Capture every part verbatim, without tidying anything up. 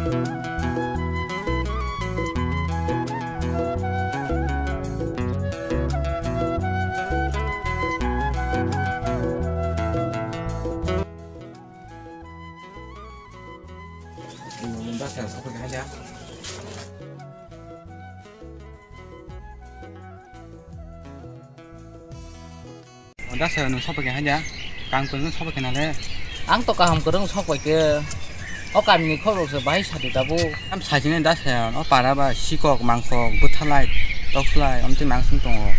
O da sa nwng sok pai khe haida, kang kwrwng sok pai khe nale. Ang to kaham kwrwng sok pai khe. O kamini khobor se bahai sadi tabuk. Am sajini da sa o para ba sikok, mangkok, bwthalai, tokslai, amtwi mangsing tongo.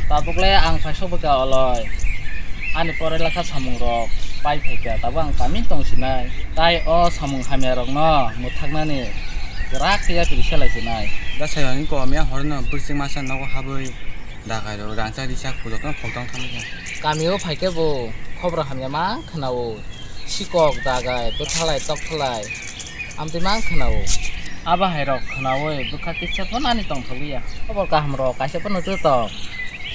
Tabuk le ang phai sok pai kha oloi. Ani pore lakha samung rok pai phai kha, tabuk ang kami tong sinai. Tai o samung hamya rok no mwthaknani kwrak khe yapri selai sinai. Da sa ani ko amya horno bwsing masa nogo habwi. Dagai rok rangchak rijak jotono khokdang thangwi kha. Kamio phai khe bo khobor hamya mang khwnao. Sikok, dagai, bwthalai, tokthalai. Amtwi mang khwnao. Abo hai rok khwnawi bwkha kisa phano ani tongthokliya. Khobor kaham rok kaisa phano tong.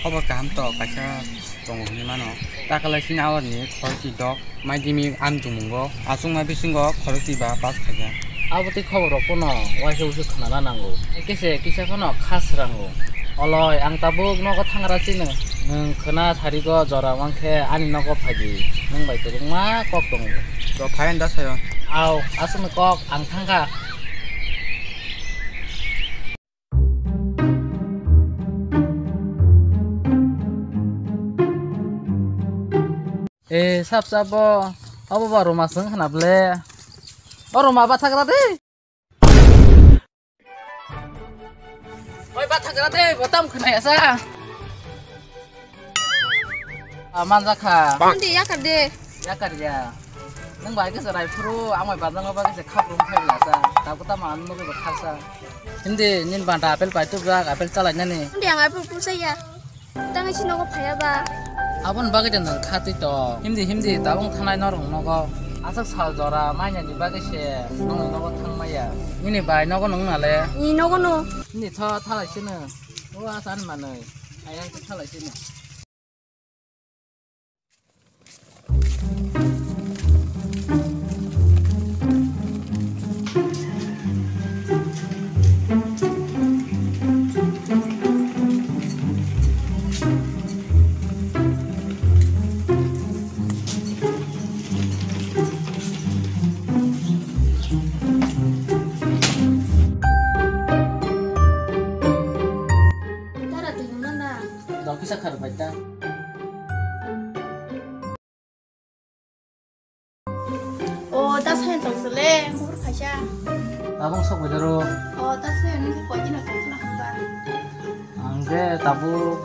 Khobor kaham to kaisa tongo hinwi mano. Takalai sini awarni khoroknwi dok. Maidimi amtwngmungo achukma bisingo khoroknwi ba pass khaikha. Abo tei khobor rok pono waisa uaisa khwnana nango. Hai khe se kisa phano kha srango. Oloi, ang tabuk nogo thangra chino. Nwng khwna sarigo jora mankhe ani nogo phaidi. Nwng bai kwbangma kok tongo. To phai da sayo. Au, aswkni kok ang thangkha. E, sap sap bo. Obo ba Roma swng khna ble. O Roma, bathagra de. Oi, bathagra de, bo tam khna ya sa. A, manjakha. Hindi, yakar de. Yakar ya. Nwng bai khe se rai phuru, ang bai bazango bagwi se khaprum khai la sa. Tabuk tamo ang nugwi bo khaksa. Hindi, nini banta apple pai tubjak, apple chalai nani. Hindi, ang apple pusa ya. Tang isi nogo phaya ba. Aboni bagwi de nwng khatwi to. Hindi, hindi, tabuk thanai norok nogo. Aswk sal jora mainani bagwi se nongni nogo thang maya. Nini bai nogo nwng nale? Ni nogo no. Hindi tho thalai sino. O asa ani manwi. Ayang thalai sino. Dara twi nungna na. Dok kisa khar bai ta. O, da sai tong sele, bukur phaisa. Tabuk sok bai daro. O, da sai ni koi dina tong khna hamba. Ang je tabuk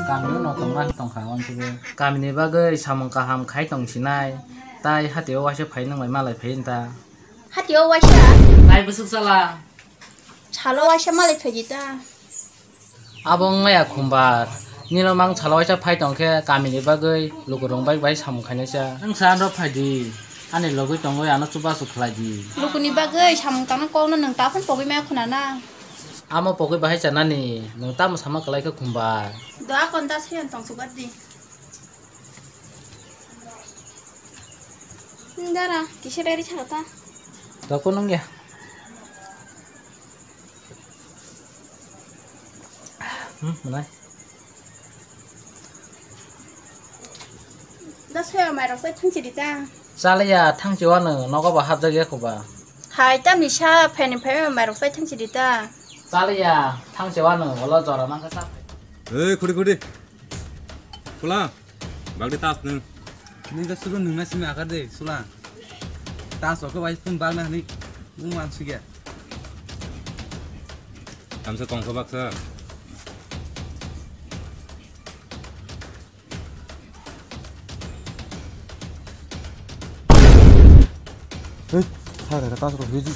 kami no tong ma tong kha wan tu. Kami ni bagwi samung kaham khai tong sinai. Tai hati o waisa phai nang bai malai phai ta. Hati o waisa. Tai bwswk sala. Salo waisa malai phaidi ta. Abo wngya khumbar. Nino mang salo waisa phai tongkhe kamini bagwi lukurok bai bai samung khainai sa. Nwng sa ano phaidi. Ani logwi tongwi ano chubachu khlaidi. Lukuni bagwi samung tangna kokno nwng taphun pogwi maya khuna na. Amo pogwi bahai chanani, nwng tamo sama kwlai khe khumbar. Do akon da sayan tong sugar di. Dara, kisa dari chata. Toko nung ya. Hmm, mana? Da soya mai rok sai thangsi di ta. Chaliya, thangsi wano, nogo ba hapjak ya khuba. Hai, tamni sa pheni phai mai rok sai thangsi di ta. Chaliya, thangsi wano, wala jora mangka sa. Ei, khudi, khudi. Pula, bagdi tas nung. Nung da sugo nung na simi akar de, sula. Tas oko bai pun bag na hani, nung man sugia. Kamsa kongkho baksa. Hei, hai, hai, tas oko hiji.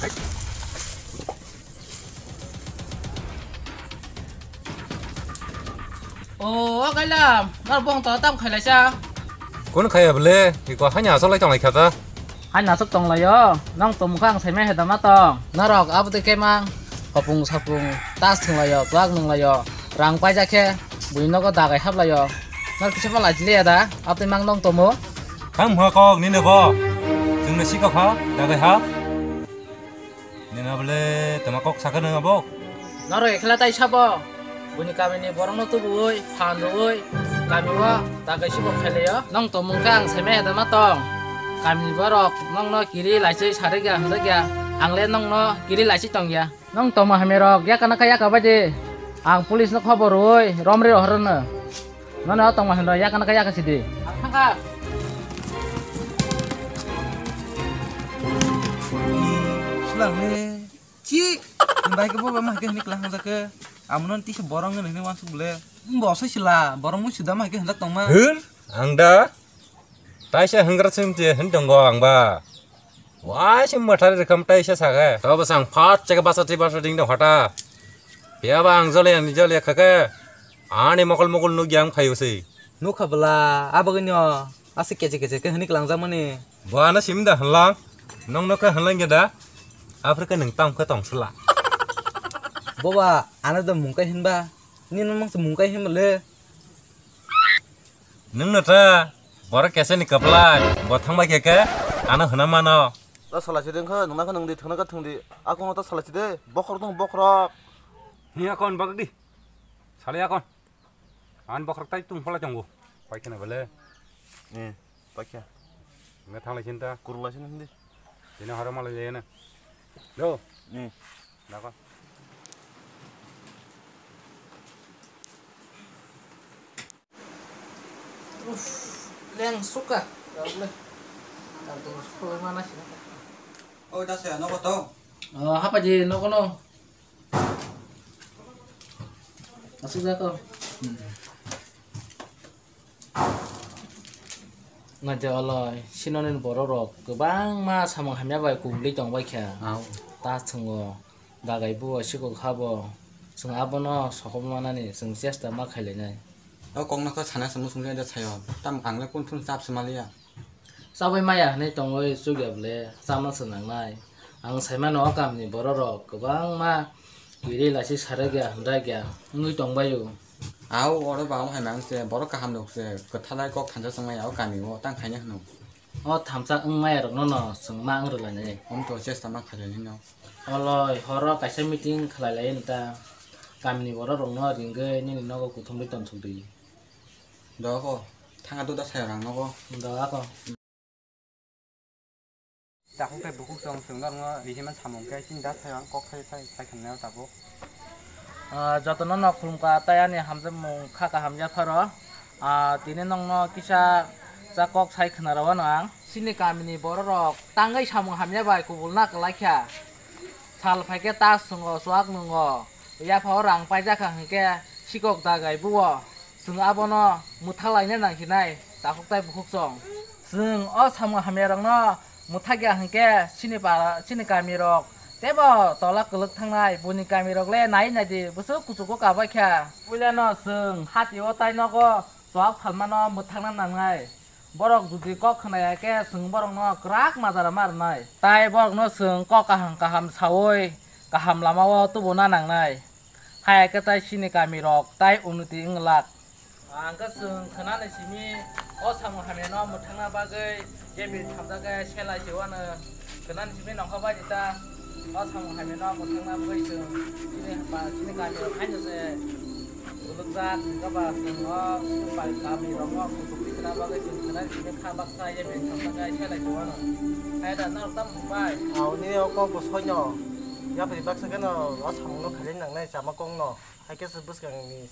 O, o kaila, nor bong to tam khailai cha. Kun khaya bele, iko hanya asok lai tong lai khata. Hanya asok tong lai yo, nong tom khang sai me heda ma tong. Norok abo de kemang, hopung sapung, tas thung lai yo, twak nung lai yo, rang paija khe, bui nogo dagai hap lai yo. Nor kisa ma lai le da, abo de mang nong tomo. Thang mha kok nini bo, jung na sika pha, dagai hap. Nina bole tama kok sakha nang abo? Norok ekhela tai sabo. Buni kamini borokno tubuwi, phan rwwi, kamio ta kaisa bo khailaio. Nong tongmung khe ang saimaya da ma tong. Kamini borok nongno kiri laiswi sarikya hwnjakya. Ang le nongno kiri laiswi tongya. Nong tongma hamya rok yakana kha yaka bai di. Ang police no khobor rwwi romri rohorno. Nono tongma hamya rok yakana kha yaka sidi. Ang thangkha. Slang le. Chi. Bai ke bo ma ke ni klang ja ke. Amnon ti se borong ne ni wan su bole. Bo sai sila borong mu sida ma ke handa tongma. Hur. Ang da. Taisa hangra sim te hin tongo ang ba. Wai sim mathari rikam taisa sage. To bwsang phat cheke basa ti basa ding dong hota. Phiya ba ang jole ani jole khake. Ani mokol mokol nuk yang phayo se. Nukha bwla, abagwino ase keche keche khe hwnwi kwlangjakmani. Bo ano sim da hwnlang. Nong nokha hwnlang ya da. Africa nung tam khe tong sula. Boba, ano da mungkai hinba. Ni nang mangsa mungkai hinba le. Nwng no ta, borok kesa ni kwplai, bo thangbai khe khe, ano hwnna mano. Ta salai si de wngkha, nwng nang khe nwng di, thwngna khe thwng di. Akung ta salai si de, bokhorok dong, bokhorok. Ni akon bagdi. Salai akon. An bokhorok tai tung phalai tongo. Pai khna bele. Eh, pai kha. Nga thanglai sinta. Kurlai sin hindi. Dina haro malai jayana. Lo. Eh. Dakon. Uff, leng suka. Dal le. Dal tu suka mana sih? Oh, dah saya nopo to. Oh, apa je nopo no? Asuk jako. Hmm. Naithe oloi, sinoni borok rok kwbangma samung hamya bai kubulwi tongbai kha. Au. Ta chwngo. Dagai bo, sikok ha bo, chwng abono sokomornani chwng chesta ma khailainai. O kokno khe sana se muchungli da sayo, tamo ang le kun phun chap se maliya. Chabai maya hinwi tongwi chukya bole, chama se nangnai. Ang saimano o kamni borok rok kwbangma kiri lachi sarakya, hwnjakya wngwi tongbaio. Au, oro ba wng hai mang se, borok kaham rok se, kwthalai kok thansa chwngmaya o kamio, tang khaina hwno. O thamsa wng maya rokno no chwng ma wng rwlainai. Om to chesta ma khailainai no. Oloi, horo kaisa meeting khlai lai nta. Kamini borok rokno ringwi nini nogo kuthumwi tonsuk di. Dogo, thanga duda sayang ang nogo. Dogo. Takhuk tei bukhuk chwng chwng norokno rihiman samung khe chini da sayang kok sai sai sai khanai tabuk. Ah, jotono no khulumkha tai ani hamjakmung kha kaham yapharo. Ah, tini nongno kisa cha kok sai khna rw-ano ang. Chini kamini bororok tangwi samung hamya bai kubulna kwlai kha. Sal phai khe ta chwngo chuak nwngo. Yaphao rang paijak kha hwnkhe sikok dagai buo. Chwng abono mwthak laina nang hinai takhuk tai bukhuk chwng. Chwng o samung hamya rokno mwthak ya hwnkhe chini para, chini kami rok teibo tola kwlwk thangnai. Buni kami rok le nai nai di bwswk kuchugo kabai kha. Puila no chwng hati o tai nogo chuak phalmano mwthakna nangnai. Borok jodi kok khna ya khe chwng borokno kwrak majara ma rwnai. Tai borokno chwng kok kaham kaham saui kaham lama o tubuna nangnai. Haya khe tai chini kami rok tai unnoti wng glak. Ang khe chwng khwnani simi o samung hamya no mwthangna bagwi je bini thamjakhe selai se uanw khwnani simi nongkha bai di ta o samung hamya no mwthangna bagwi chwng chini ba chini kami rok haino se ulukjak wngkha ba chwng o bai kami rok no kuchuk ri khna bagwi chwng khwnani simi kha baksa je bini thamjakhe selai se uanw. Hai da norok tamo bai? Aoni o kok bo soino yapri baksa kheno o samung no khairwi nangnai chama kok no. Hai khe se bwskangni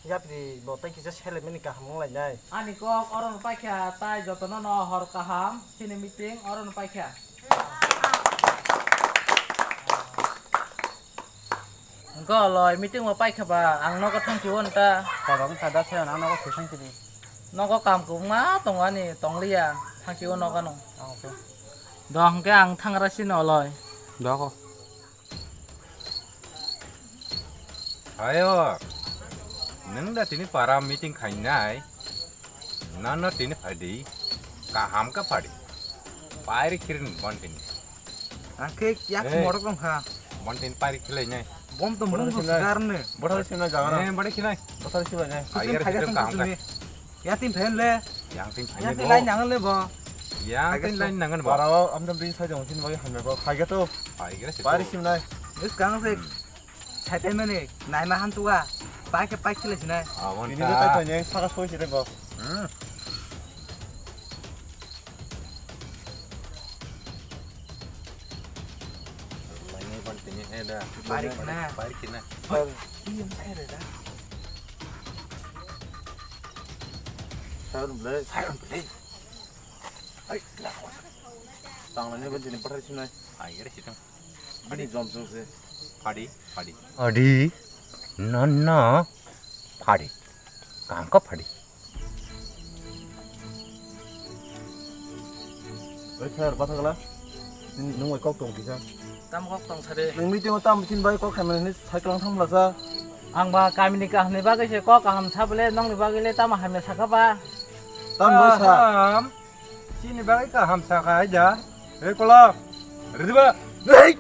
yapri bo tei kisa selaimani kaham wng lainai. Ani kok oro no paikha tai jotono no hor kaham chini meeting oro no paikha. Hwnkhe oloi meeting bo paikha ba ang nogo thangkhe o nta. Kobo wngkha da se ang nogo thwi thangkhe di. Nogo kam kwbangma tongo ani tongliya thangkhe o nogo no. Ah, okay. Do hwnkhe ang thangra sino oloi. Dogo. Ayo, nwng da tini para meeting khainai, nano tini phaidi, kaham khe phaidi, pairi khirin bon tini. Angkhe yak Eh. Morok wng kha. Bon tini pairi khilainai. Bom to mung to sina. Sigar ne. Bothal sina jaga na. Eh, bade khilai. Bothal sina nai. Kuching Aigar phaiga khirim sung kaham kuching khe. Ni. Yatim phen le. Yang tin phainai Yatim bo. Lai nang le bo. Yang tin line nangan ba. Parao amjam bini sai jong tin bai hamya ba. Phai ga to. Phai ga se. Bari sim nai. Bwskang se. Saitai mani naima han tuga. Pai khe pai khile sinai. Bini ta. Saka soi sire go. Hmm. Lainai ban tini he da. Bari khna. Bari khna. Hoi. Iyam sai re da. Saron blai. Saron blai. Ai, la. Tang lainai ban tini pathar sinai. Ai, gere sitang. Ani jom sung se. Phadi, phadi. Phadi. No, no. Phadi. Kangka phadi. Oi sir, bathagala. Nung bai kok tong kisa. Tam kok tong sare. Nung meeting o tam sin bai kok khamani cycle thang lasa. Ang ba kamini kaham ni bagwi se kok kaham sa bole nong ni bagwi le tam hamya saka ba. Tam bai sa. Kaham. Chini bagwi kaham saka aida. Hei kola. Ridi ba. Hei.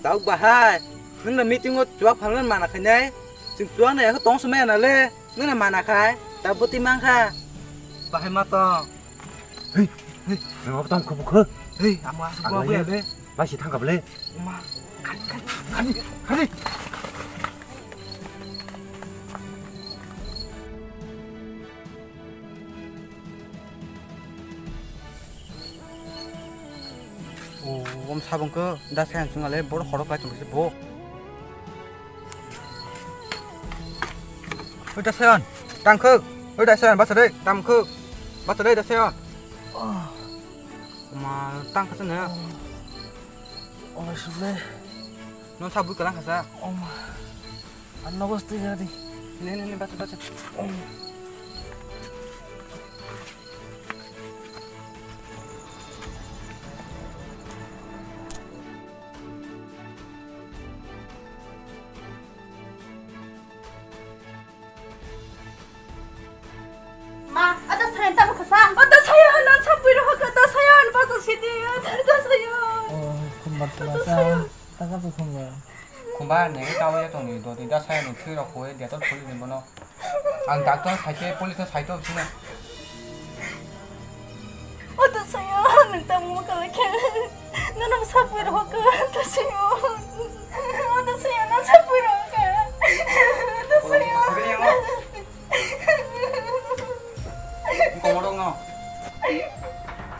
Tau bahai. Nung na meeting o chuak phalna mana khainai. Chwng chuak na yakho tong sumai na le. Nung na mana khai. Ta bwtwi mang kha. Bahai ma tong. Hei, hei, nang abo tang kubuk khe. Hei, amo asuk bo ya le. Bai si thang kable. Uma, khani, khani, khani, khani. O, om sabong ko da sai ang chunga le bor khorok kai chung se bo. Oi, Dasayon, tangkhuk. Oi, Dasayon, basa dei, tangkhuk. Basa dei, Dasayon. Ma, tang khasa na. Oi, sule. Non sabui kalang khasa. Oma. Ano bos tu jadi. Ne, ne, ne, basa, basa. Ma, ada saya tak kasa. Ada saya nan sampai roh ke ada saya pas sini. Ada saya. Oh, kumbar ada saya. Taka tu kumbar. Kumbar ne kau ya tong ni do tidak saya ni kira kue dia tu puli ni bono. Ang doctor khai khe police no sai to sina. O to sayo, nang tamo kala khe. Nana sa pui ro ko, to sayo. O to sayo, nana sa pui ro ko. To sayo. Komoro ngo.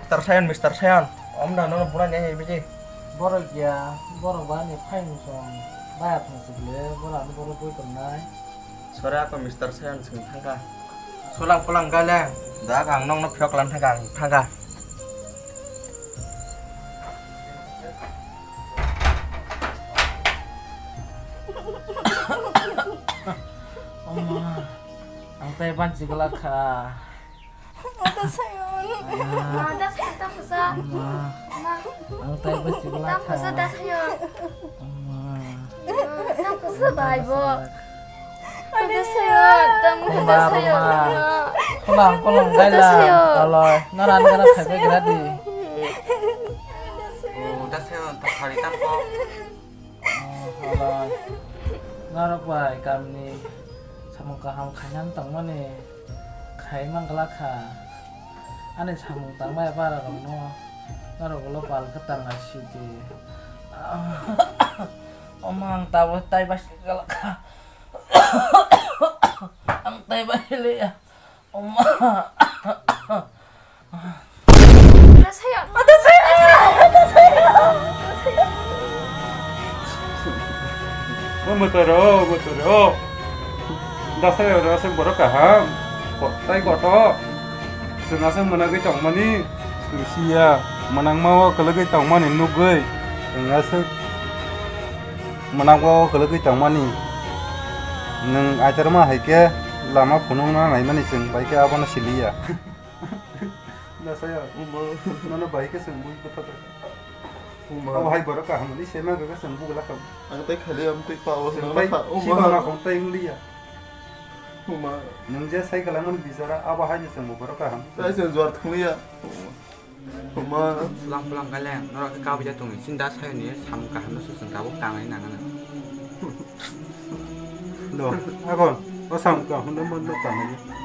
Mister Sayan, Mister Sayan. Om da nono buna ne he biji. Borok ya, borok ba ni phaini song. Baya thang sikle, borok ani borok bui tongnai. Sore ako Mister Sayan sing thangka. Solang polang galeng. Dak ang nokno phiyok lan thangka, ang thangka. Oma, ang tai banchi galak kha. Ada sayon. Ada sayon, tam kasa. Ma. Ma. Ang tai ba chibla tam kasa, da sayon. Ma. Tam kasa bai bo. Ada sayon, tam kasa, da sayon. Kolang, kolang, ada gaila, sayon. Kaloi. Naran, naran, ada sayon. Khai bai gradi. Ada sayon. Oh, da sayon, tak hari tam ko. Oh, halai. Norok bai kamini samung kaham khainani tongmani khai manglak kha. Ani samung tangmaya bara rokno norok ulo pal khe tangai sidi. Omo ang tabuk tai basi galak kha. Ang tai basi liya. Oma. Ada saya. Ada saya. Ada saya. O motoro, motoro. Dasai oro aswk borok kaham. Kotai koto. Chwng aswk mwnagwi tongmani. Chwng siya. Mwnangma o kwlwgwi tongmani nugwi. Chwng aswk mwnangma o kwlwgwi tongmani. Nwng aitorma hai khe lama phunukna naimani chwng bai khe abono siliya. Nasaya. Uma. Nono bai khe chwng bui bwtha ta. Uma. Abo hai borok kaham ni sema gaga chwng bugula kam. Ang tai khali am twi pawo. Chwng nono tai kha. Uma. Sima ma khong tai wngli ya. Uma. Nwng je sai kalamani bijara abo hai ni chwng borok kaham. Tai chwng jor thwngli ya. Uma. Pulang pulang kale norok khe kabwi ja tongwi chini da sayoni samung kaham no swk chwng tabuk tangnai nangano. Lo, agon. O sam ka hwnwi manna tamo.